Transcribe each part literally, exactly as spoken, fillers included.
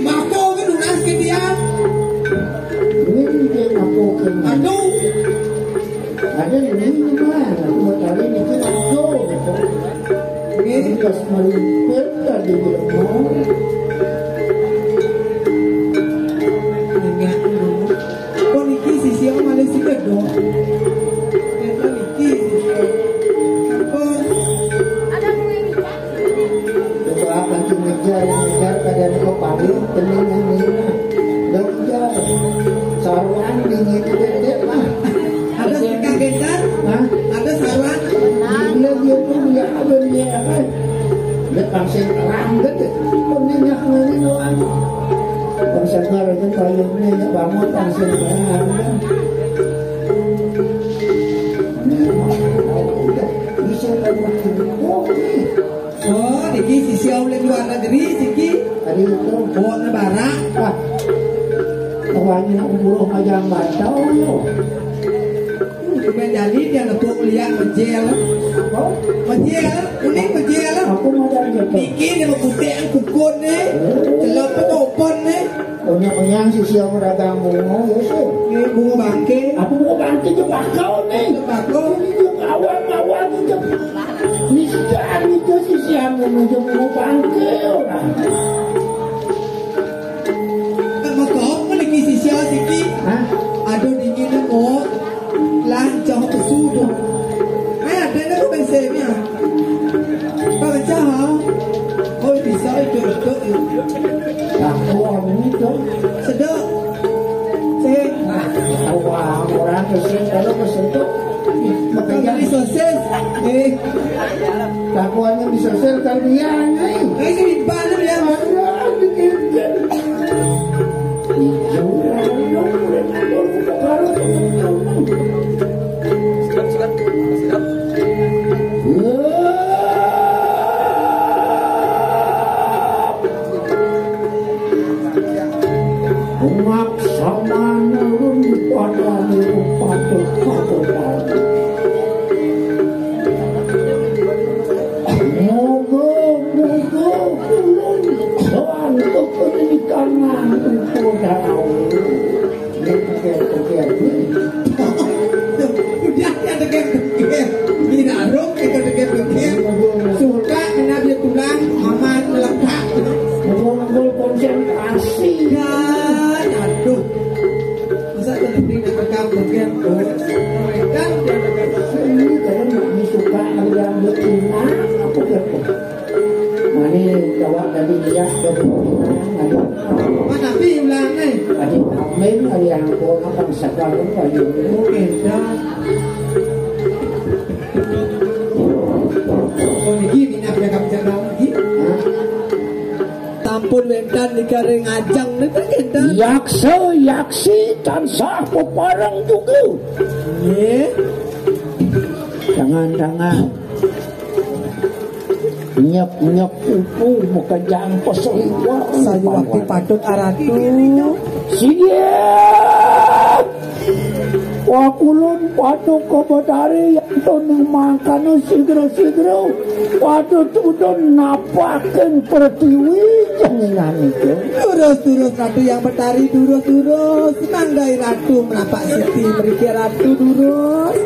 Mako ke nunas ke dia. Ini dia mako ke. Aduh. Ada ini mah, aku mau tahu ini ke mako. Ini pas malu tadi dia mau. Ingat dulu. Kok niki sisi aku malah sih dong. Kok niki sisi aku. Ampun. Coba aku ngejar, ngejar kadang kok paling tenang yang ini. Dong jar. Saruan dingin gede mah. Ada sih kagetan? Hah? Ada saruan? Dia dia tuh dia apa dia apa? Dia pangsit terang gede. Kok minyak ngene doang. Pangsit baru itu kayaknya ya bangun pangsit terang. Bisa lagi. Oh, ini. Oh, niki sisi oleh luar negeri, siki. Tadi itu. Oh, lebaran. Wah. Awalnya umur aja nggak tahu yo. Cuma jadi dia nepuk lihat mejel. Apa? Mejel, kuning mejel. Aku mau dari Jepang. Niki dia mau putih, kukun nih. Oh. Celok petopon nih. Onyang-onyang si siang ora ganggu ngono ya sih. Nggih, bunga bangke. Apa bunga bangke yo bakal nih? Bakal. Ini yo kawan-kawan itu. Mesti ada itu si siang ngono yo bunga bangke ora. Maka apa lagi si siang siki? Hah? Aduh dingin kok. Lah, jangan pesuduh. Eh, ada nak kau besar ni ah. Pak Cah, oh, bisa itu betul. Aku orang itu. Sedok. Eh, nah, orang orang kesini kalau kesentuh. Makan dari sosis. Eh. Takuannya bisa sel kalian, eh. Eh, ini baru ya. Ada dikit. Iya, iya, iya. Umat samana ulun dipadani upatut-patut. Moga-moga ulun bantuk pendidikan nang ukur dan Allah. Ini pikir-pikir. Udah ya, pikir-pikir. Ini arung, kita pikir-pikir. Suka kena dia tulang, aman, melekat. Ngumpul konsentrasi. Ya, aduh. Masa ada negeri nak rekam bagian tuh. Mereka udah ada. Ini kalau nak disuka, ada yang berguna, apa gitu? Mani jawab dari dia, aduh. Mana pi ulang ni? Tadi kambing, hari yang aku makan sekarang, hari ini. Oke, dah. Oh, niki minat ya, Kak Jana, niki? Hah? Sampun wénten nika ring ajeng niki, kénten. Yaksa, yaksi tansah pepareng juga. Nggih. Jangan-jangan nyep-nyep upu makejang pasliwat. Sayuwakti patut aratu. Singgih. Wakulun paduka Betari yanto ning mangkana sigra-sigra. Patut udon napakin pertiwi jenengan itu. Durus, durus, Ratu Hyang Betari, durus, durus. Manggai Ratu melapak siti mriki Ratu, durus.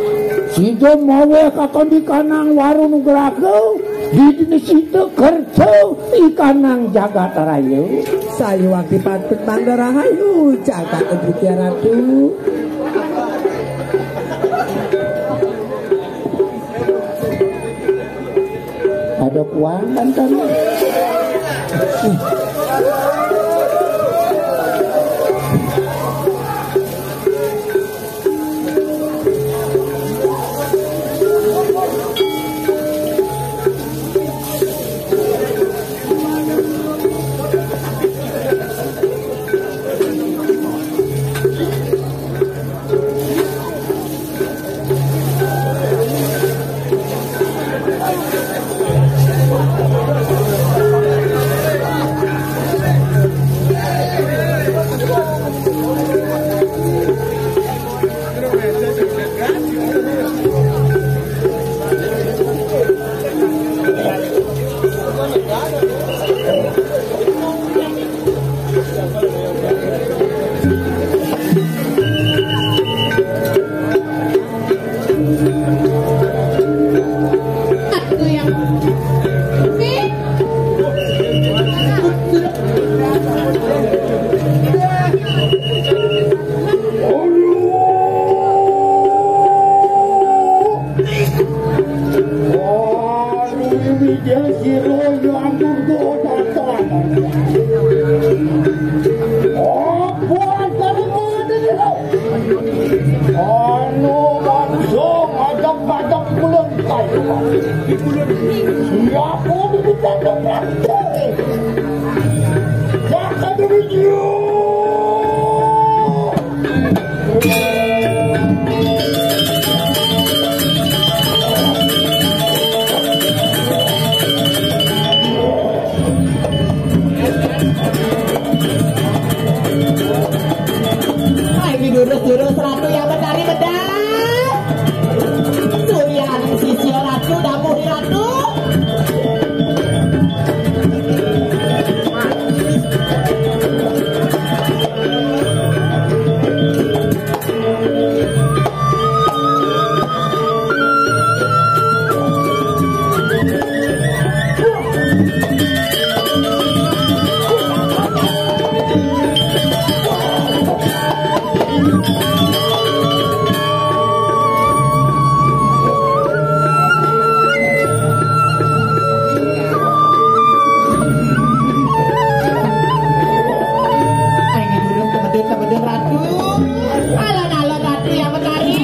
Sida maweh kakandikanang waru nugraha, didine sida kerja ikanang jagat raya. Sayuwakti patut mangga rahayu jagat mriki Ratu. Ada kuangan kan? Ayo, durus-durus, Ratu yang Betari, bedah. Suryan, sisya Ratu, dawuh Ratu. Ayo, durus, temedun, temedun, Ratu. Alon-alon, Ratu yang Betari.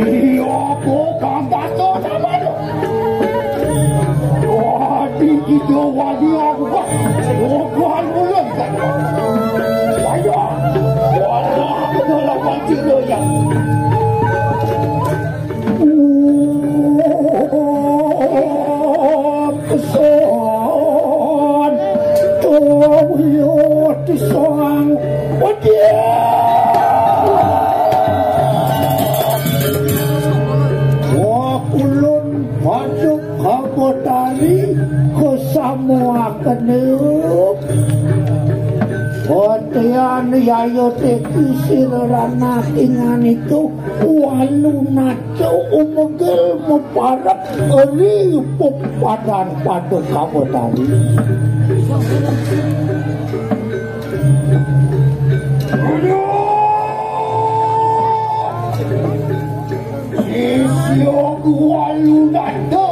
Iya, kok kang Gatot namanya. Wah, di kita wadi aku, Pak. Oh, Tuhan, bulan, Pak. Ayo. Wah, aku dah lawan tiga, ya. Pesan tua wiyut sang wedi. Wa kulun Paduka Betari kesamuakene. Botian yayo teki sira ranatingan itu walu nat Cuk umegel meparek eri pupadan Paduka Betari. Sisya Walunata.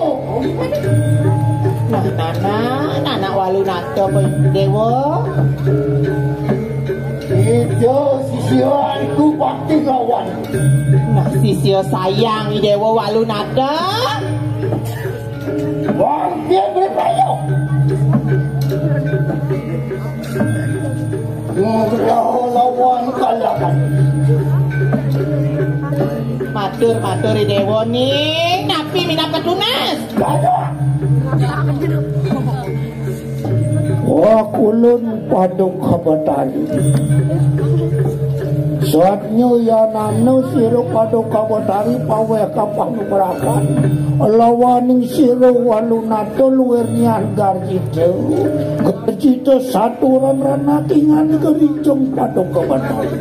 Nah, nana, nana Walunata, Dewa. Ida sisyanku bakti lawan. Nah, sisya sayang Dewa Walunata. Wong piye pripaya? Nugraha lawan kalakan. Matur, matur, Dewa, ning napi minangka tunas? Dadah. Wa kulun Paduka Betari. Satnya yanana sira Paduka Betari paweh kapanugrahan. Lawaning sira Walunata luwirnyan garjita. Garjita saturan ranatingan gerijeng Paduka Betari.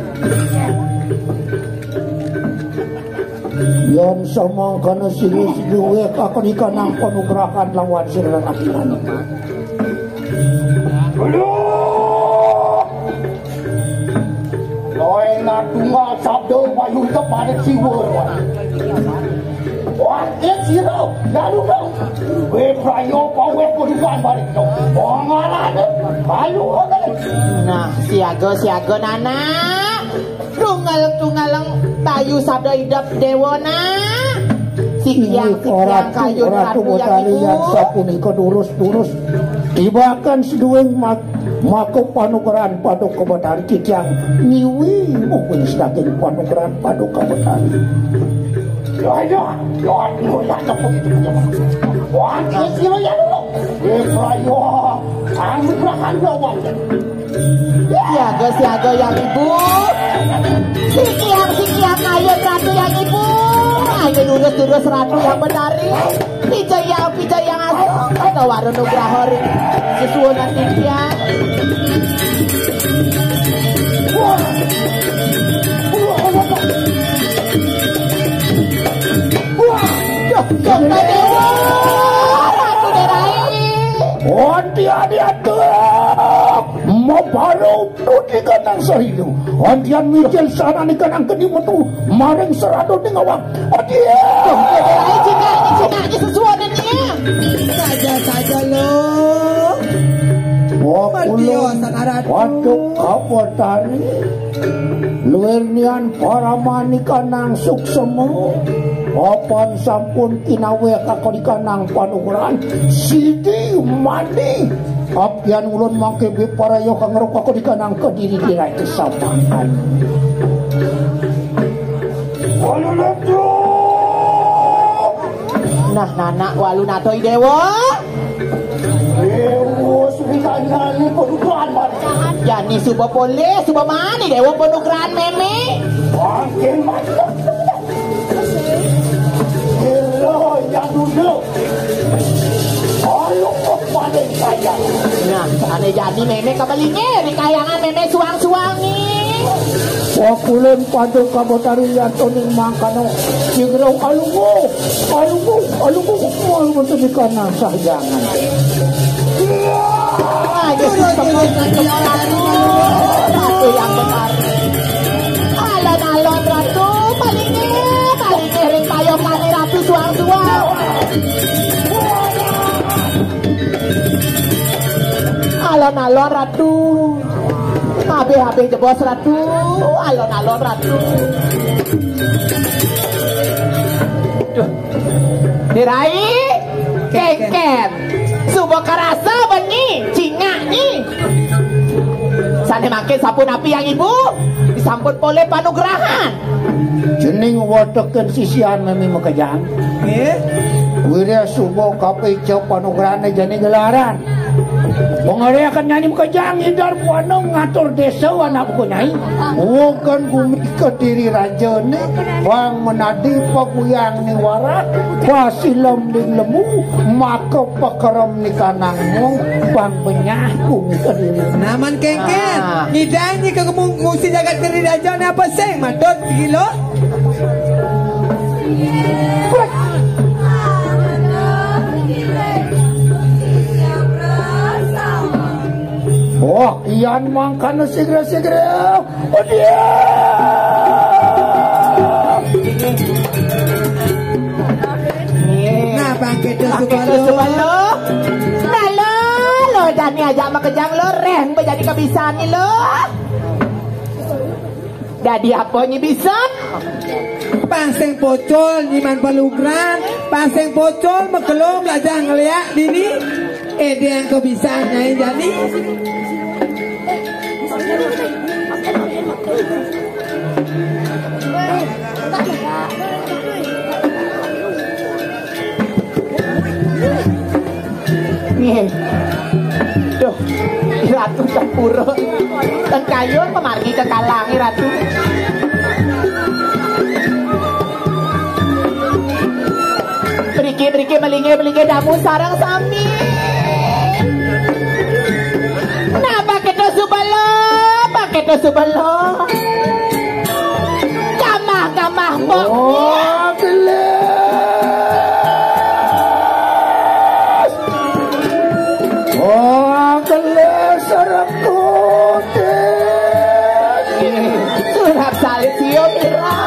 Yan samangkana sira seduwe kakenikanang panugrahan lawan sira ranatingan. Aduh! Loe natunggal sabda payu tepane siwur. Wah, eh, sira, lalu dong. We prayo paweh padukan balik dong. Pangaran, lalu, oke. Nah, siaga, siaga, Nana. Tunggal-tunggalang payu sabda idep Dewana. Sikiang, inggih, sikiang Ratu, kayun Ratu Ratu yang Betari ibu. Yang sapunika durus-durus. Tibakan seduwing mak-, maka panugrahan Paduka Betari titiang niwi muwing saking panugrahan Paduka Betari. Ya, ya, ya, ya, ya, ya, ya. Wah, ya, ya, ya, ya. Eh, saya, anugerah, anugerah, wah. Siaga, siaga yang ibu. Sikiang, sikiang, ayo, Ratu yang ibu. Ayo lurus-lurus Ratu yang betari. Pijayang, pijayang asung. Kawara nugraha ring sesuunan titiang. Wah. Wah, wah, wah. Wah. Duh, Cokro Déwa. Ratu Dérai. Anti adi atuk. Mabaru Rudi kanang sahilu. Antian mijil sananing kanang geni metu maring seradu ning awak. Adia. Duh, duh, duh, ayo, cingak, cingak, sesuunan nya. Saja, saja, lo. Waduh, Ratu. Waduh, kawatari. Luirnian paramanika nang suksema. Apan sampun kinawé kakadikanang panugrahan. Sidi mani. Apian ulun mangké biparaya kang rupa kadikanang kediri dirai kesabangan. Nah, nanak walu natoi Déwa. Déwa, sudah nyanyi perubahan, Mat. Jani suba polih, suba mani Déwa panugrahan mémé. Makin mantap. Gila, yang dulu. Ayo, kepada saya. Nah, ané jani mémé kabelinge, di kayangan mémé suang-suangi. Wakulun pada kabatari yantoning mangkana. Sigra alungguh, alungguh, alungguh, alungguh tebikan nang sahyangan. Ayo, Ratu yang benar. Alon-alon, Ratu, palinge, palinge ring payokane Ratu suang-suang. Alon-alon, Ratu. Abih-abih jebos, Ratu. Alon-alon, Ratu. Duh. Dirai, kénkén. Suba karasa bengi, cingak nyi. Sané mangkin sapunapi, Hyang Ibu? Disampun polih panugrahan. Cening watekin sisian mémé makejang. Nggih. Wirya suba kapica panugrahané jani gelaran. Pangariakan nyai makejang, Ida Buana ngatur désa anak buku nyai. Wogan gumi kediri rajané, pang menadi paguyang niwara, pasilem ding lemu, maka pakerem nikanang mung, pang benyah gumi kediri. Naman kénkén, ah. Ngidang nyi ka ngemu-, ngusi jagat kediri raja, napa sing matut gila? Wah, yan mangkana sigra-sigra. Udia. Nah, bangkit tu, bangkit tu, Subalo. Subalo. Nah, lo, lo, jani ajak makejang lo, réh, bejadi kabisan ni lo. Dadi apa nyi bisa? Pang sing pocol nyiman palugrahan, pang sing pocol makelo mlajah ngeliak dini. Éh, dia yang kebisan nyai jani. Nggih. Duh, Ratu Campura. Ten kayun pamargi kekalang, Ratu. Mriki, mriki, malinge, malinge, damu sareng sami. Nah, paketo subala, paketo subala. Gamah, gamah, pok. Oh, gelis. Oh, gelis serekuti. Surap salib siung ira.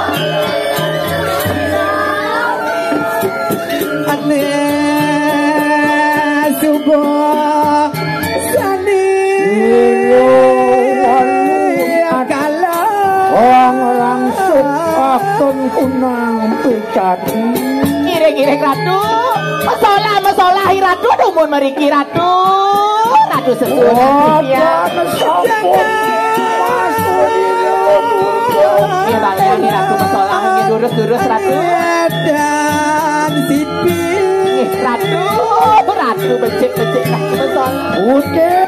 Ane subuh sani. Iya, walu. Kala. Wong langsung akan kunang picati. Ngiring-ngiring Ratu. Mesolah, mesolah Ratu, dumun mriki Ratu. Ratu sesuwun. Wah, ya. Sampun. Mas Ratu. Nggih, balian nggih Ratu mesolah nggih durus-durus Ratu. Dan sipi. Nggih, Ratu, Ratu becik-becik Ratu mesolah. Udah.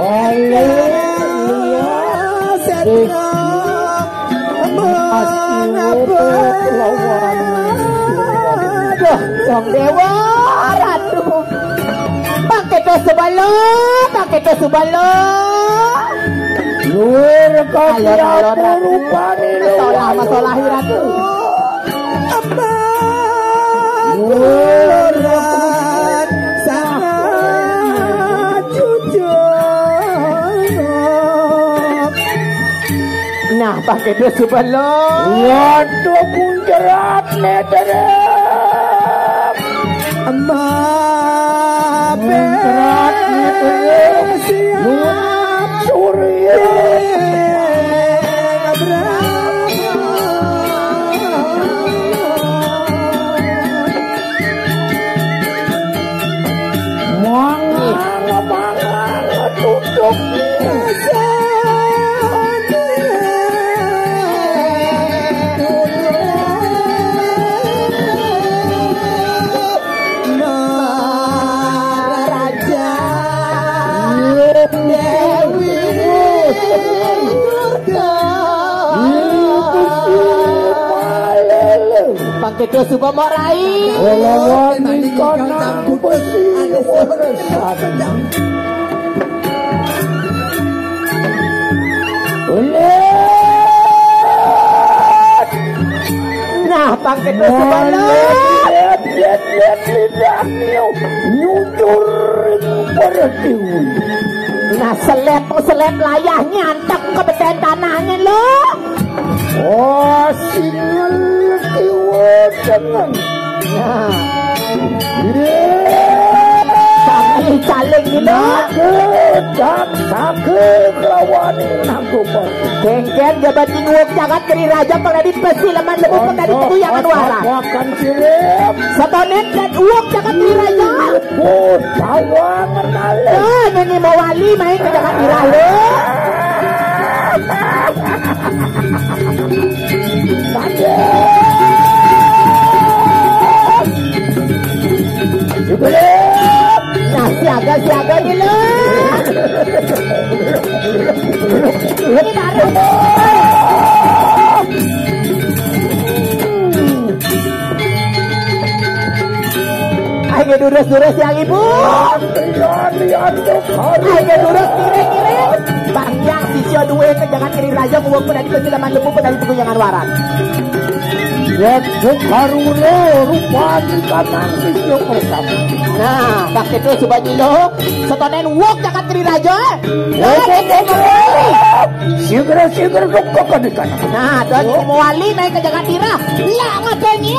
Haleluya. Aduh, Sang Déwa Ratu. Pakai to sebalo, pakai to sebalo. Luar kaki apa rupane, solah masolahi Ratu. Apa kuloran sangat jujur. Nah, pakai to sebalo. Waduh, muncerat meterem. Muncerat meterem. Luap surya. Mangan, mangan, duduk. Maharaja Dewi Durga. Pakai to suba marai. Lawan ikan nangku besi. Nah, pakai to sebalo. Lihat, lihat, lihat lidahnya. Nyucur pada tiwi. Nah, selep, selep layahnya antek ke beten tanahnya lo. Oh, single kiwa dengan. Nah. Iya. Sambil saling gila. Naga, dak, saga, kelawan naga. Kengken jabat nguwuk jagat Giri Raja, pengadi pesi leman lebu, pengadi kuyangan warak. Makan sirip. Satonen dan uwuk jagat Giri Raja. Bos, bawa ngenalin. Eh, nini mawali main ke jagat Giri Raja. Nah, siaga, siaga ni lo. Ini baru. Ayo durus-durus yang ibu. Ayo durus, kiri-kiri. Bang yang sisio duwe ke jagat Giri Raja, nguwuk pun dari kesilaman lebu pun dari pegunungan warak. Yaitu karuna rupani kanang sisio pertama. Nah, tak itu suba nyilo. Satonen uwuk jagat Giri Raja. Sigra-sigra duk kekedikan. Nah, dan mawali naik ke jagat Giri. Lah, ngapain ini?